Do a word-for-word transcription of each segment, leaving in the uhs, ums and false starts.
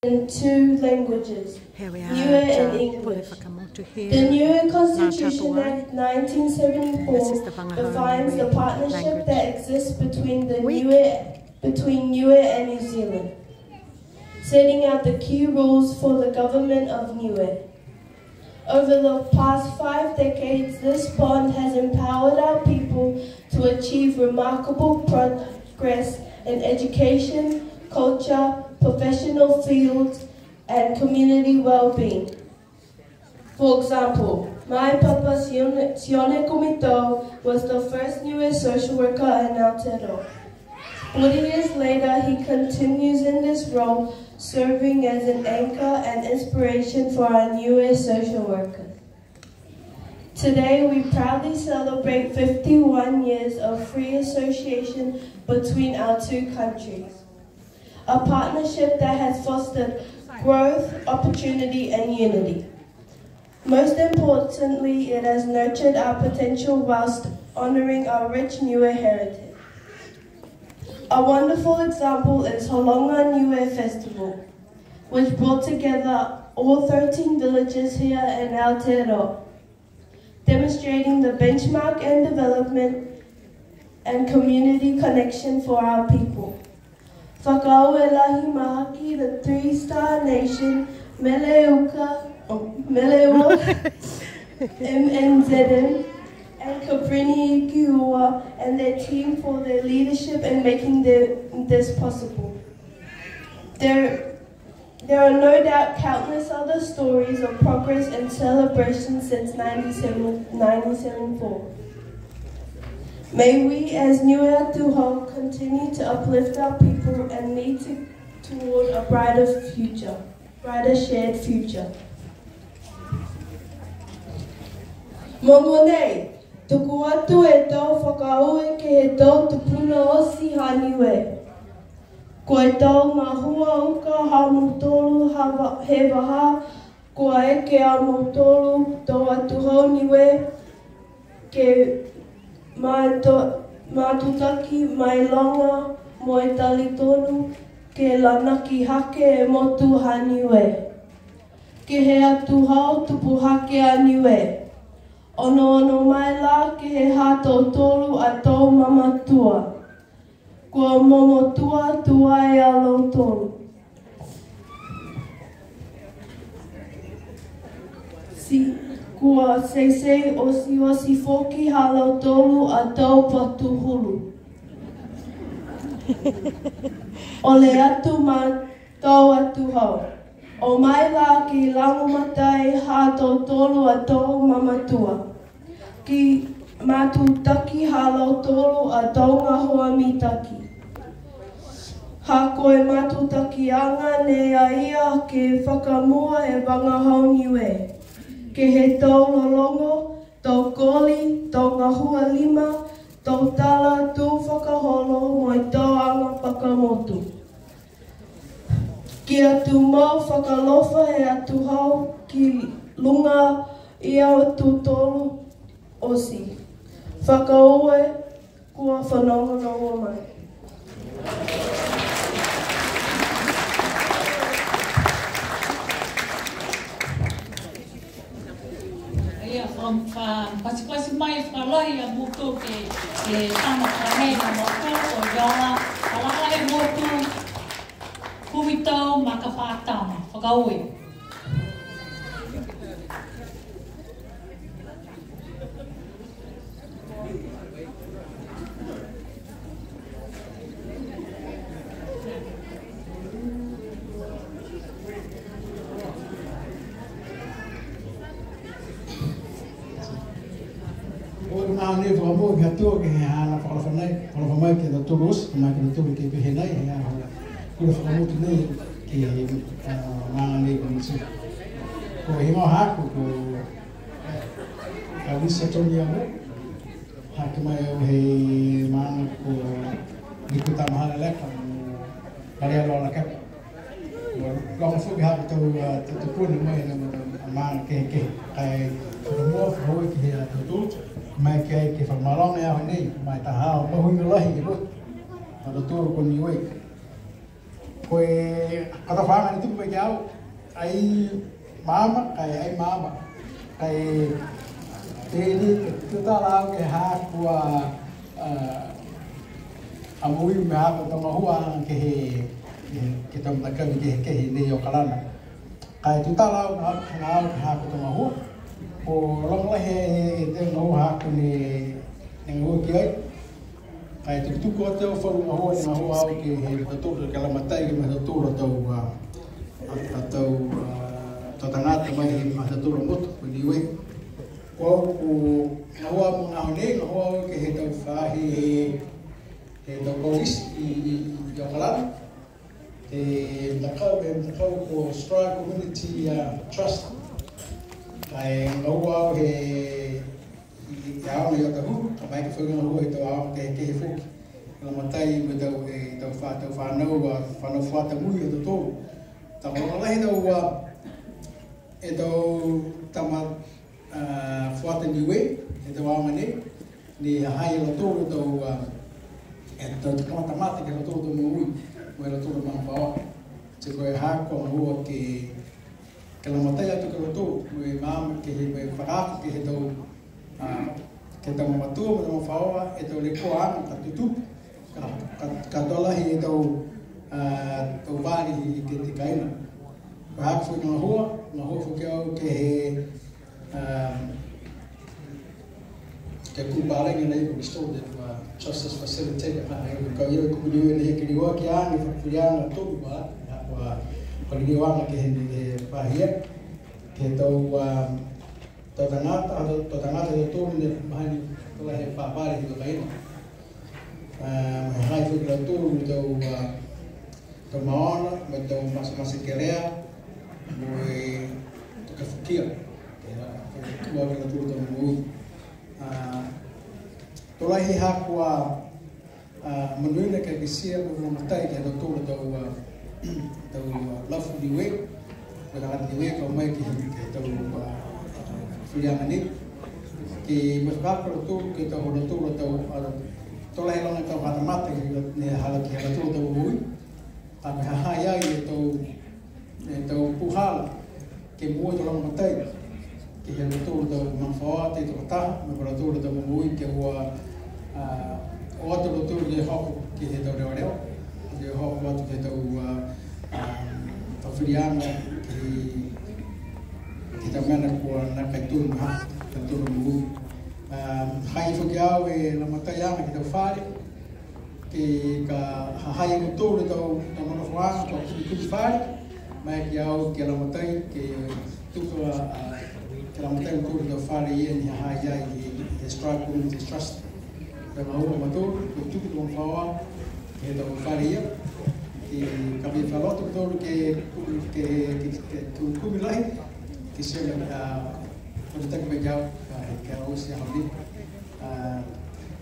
in two languages, Niue and English. The Niue Constitution Act nineteen seventy-four defines the partnership that exists between the Niue, between Niue and New Zealand, setting out the key rules for the government of Niue. Over the past five decades, this bond has empowered our people to achieve remarkable progress in education, culture, professional fields, and community well-being. For example, my papa Sione, Sione Kumitau was the first Niue social worker in Aotearoa. Forty years later, he continues in this role, serving as an anchor and inspiration for our Niue social workers. Today, we proudly celebrate fifty-one years of free association between our two countries, a partnership that has fostered growth, opportunity, and unity. Most importantly, it has nurtured our potential whilst honouring our rich Niue heritage. A wonderful example is Holonga Niue Festival, which brought together all thirteen villages here in Aotearoa, demonstrating the benchmark and development and community connection for our people. Fakaaue lahi mahaki, the Three Star Nation, Mele Uka, oh, Mele Ua, M N Z M, and Kabrini Ikiua and their team for their leadership in making the, this possible. There, there are no doubt countless other stories of progress and celebration since ninety-seven, nineteen seventy-four. May we, as Niue Atuhau, continue to uplift our people and lead to, toward a brighter future, brighter shared future. Mogonei, tuku atu e tau fakaaue ke he tau tupuna oti ha Niue. Ko e tau gahua uka ha mautolu ha va-, he vahā, kua eke a mautolu tau atuhau Niue ke mato-, matutaki mailoga mo e talitonu ke lanaki hake e motu ha Niue. Ke he atuhau tupu hake a Niue. Onoono mai la ke he ha tautolu a tau mamatua. Kua momotua tuai a lautolu. Ti kua teitei osioti foki ha lautolu a tau patuhulu. Ole atu ma tau atuhau. O mai la ke lagomatai ha tautolu a tau mamatua. Ke matutaki ha lautolu a tau gahua mitaki. Ha ko e matutakiaga nei a ia ke fakamua e vagahau Niue. Ke he tau lologo, tau koli, tau gahua lima, tau tala tū fakaholo mo e tau aga fakamotu. Kia tumau fakaalofa he atuhau ki luga ia tautolu oti. Fakaaue kua fanongonongo mai. Ia, fa-, fa-, pasipasi mai, fakalahi a motu ke, ke tama ka hei na motu, o ia, falaha e motu, Kumitau Makapatama, fakaaue. Ua ka mā nei fakamua ke he Atua ke he haana fakalofa nei, fakalofa mai ke he tautolu oti, mai ke he tautolu ke pehē nei, he aho kula fakamotu nei ke, a, maaga nei ko Niu Silani. Ko e heigoa haaku ko Kavisa Toniamu, ha ko e mai au he maaga ko Nikutamahaleleka mo Palealoa Lakepa. Ua loga foki ha ko e tau, a, tau tupuna mai he maaga kehekehe. Ka e fakamua, fakaaue ke he, a, tautolu, mai ke, ke fakamaloga e aho nei, ma e taha aho mahuiga lahi ke he motu ha tautolu ko Niue. Ko e kotofaaga ne tuku mai ki a au, ai maama, ka e ai maama. Ka e, e, e, tutala au ke he haaku a, a, a moui mo e haaku a tau gahua ke he, ke he, ke he tau matakavi kehekehe nei i Okalana. Ka e tutala au, ka, ka, ka haaku a tau gahua. Ko e loga lahi e, e, e tau gahua haaku ne, ne gahua ki ai. Ka e tukutuku atu e falu gahua ne gahua au ke he ha tautolu, ke lagomatai ke he ha tautolu a tau, a, a, a tau, a, tau tagata mai he ha tautolu a motu ko Niue. Ko au ko e gahua mo e gahua nei, gahua au ke he tau faahi he, he tau kolisi i, i, i Okalana. He matakau, he matakau ko Stride Community, a, Trust. Ka e gahua au he, i, i aoga i Otahuhu, ka e maeke foki gahua he tau aoga kehekehe foki. Lagomatai mo e tau, e tau fa-, tau fanau, a, fanau fuata mui ha tautolu. Ka e loga lahi e tau, a, e tau tama, a, fuata Niue, he tau aoga nei, ne ha ha i ai a lautolu e tau, a, e tau tau tamatamata ke he ha lautolu a tau moui, mo e ha lautolu a magafaoa. Ti ko e haaku a gahua ke, ke lagomatai atu ki a lautolu, mo e maama ke he, mo e fakaako ke he tau, a, ke he tau mamatua, mo e tau magafaoa, e tau lekua aga ka tutupu, ka, ka, ka to lahi e tau, a, tau vali ke he kaina. Ko e haaku foki a gahua, gahua foki au ke he, a, ke he kupalagi nei ko e Restorative, a, Justice Facilitator, a, e, ko e, ko e, ko e liu nei ke liuaki age e fakafiafiaaga tonu, a, a, ko e liuaga ke he, he fahia, ke he tau, a, tau tagata, tau, tau tagata ha tautolu ne mahani to lahi e fa vali he tau kaina. A, mo e ha ha i ai foki a lautolu e tau, a, tau maona, mo e tau masamasa kelea, mo e tau kafukia. Ke he, ke he, ke he ha lautolu a tau moui. A, to lahi e haaku a, a, monuina ke kitia mo e lagomatai ke he ha tautolu a tau, a, tau, a, lafu Niue, mo e tagata Niue, kau mai ke he, ke he tau, a, filiaga nei. Ke mo e fakaako a lautolu, ke he tau ha lautolu a tau, a, to lahi loga e tau hatamata, ke he, ne ha ha i ai ke he ha lautolu a tau moui. Ka e ha ha i ai e tau, e tau puhala, ke moua e tau lagomatai, ke he ha lautolu a tau magafaoa, ke he tau taha, mo e ha lautolu a tau moui, ke ua, a, o atu a lautolu ke hoko ke he tau leoleo, ke hoko atu ke he tau, a, a, tau filiaga, ke he, ke he tau mena kua nākai tonu ha, ka tonu moui. A, ha ha i ai foki au e lagomataiaga ke he tau fale, ke ka ha ha i ai a lautolu e tau, tau nonofo aga, tau kumikumi fale, maeke ia au ke lagomatai, ke tuku a, a, ke lagomatai a lautolu e tau fale ia ne ha ha i ai he, he Stride Community Trust. Ka e gahua a mautolu, ke tuku e tau magafaoa, ke he tau fale ia, ke ka fia fai loto a mautolu ke, ke, ke, ke kumikumi lahi, ke sila, a, ke tutaki mai ki a au, a, ke oti e aho nei. A,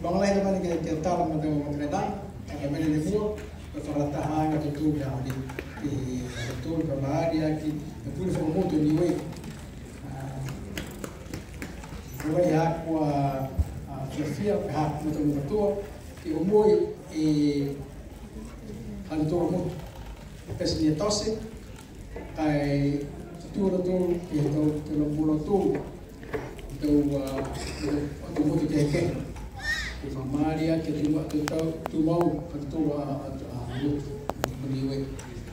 loga lahi e mena ke, ke tala mo e tau mena, a, ke he mena ne mua, ke fakalataha a tautolu ke aho nei, ke he tautolu ka maalia aki, ke he pule fakamotu Niue. A, ko e haaku a, a, fiafia, ko e haaku a mautolu matua, ke omoi e ha tautolu a motu. Pete ni e tote, ka e tū a lautolu ke he tau, ke he tau motu, tau, a, tau motu kehekehe. Ke fakamaalia, ke tuma-, ke tau, tumau, ka tau, a, a, a, motu, motu Niue.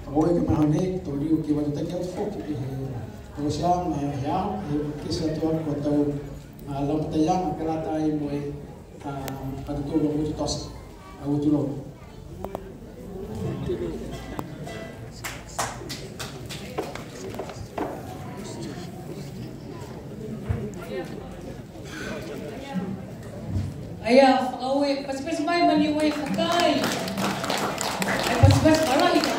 Ka ko e ke he magaaho nei, to liu ke matutaki atu foki, ke he, tau tia, ma, he aho, he, ke kitia atu a kua tau, a, lagomataiaga, ke lata ai mo e, a, ka tau motu tote. Aua tulou. Aia, fakaaue, pasipasi mai ma Niue Fakai. Ai, pasipasi mai.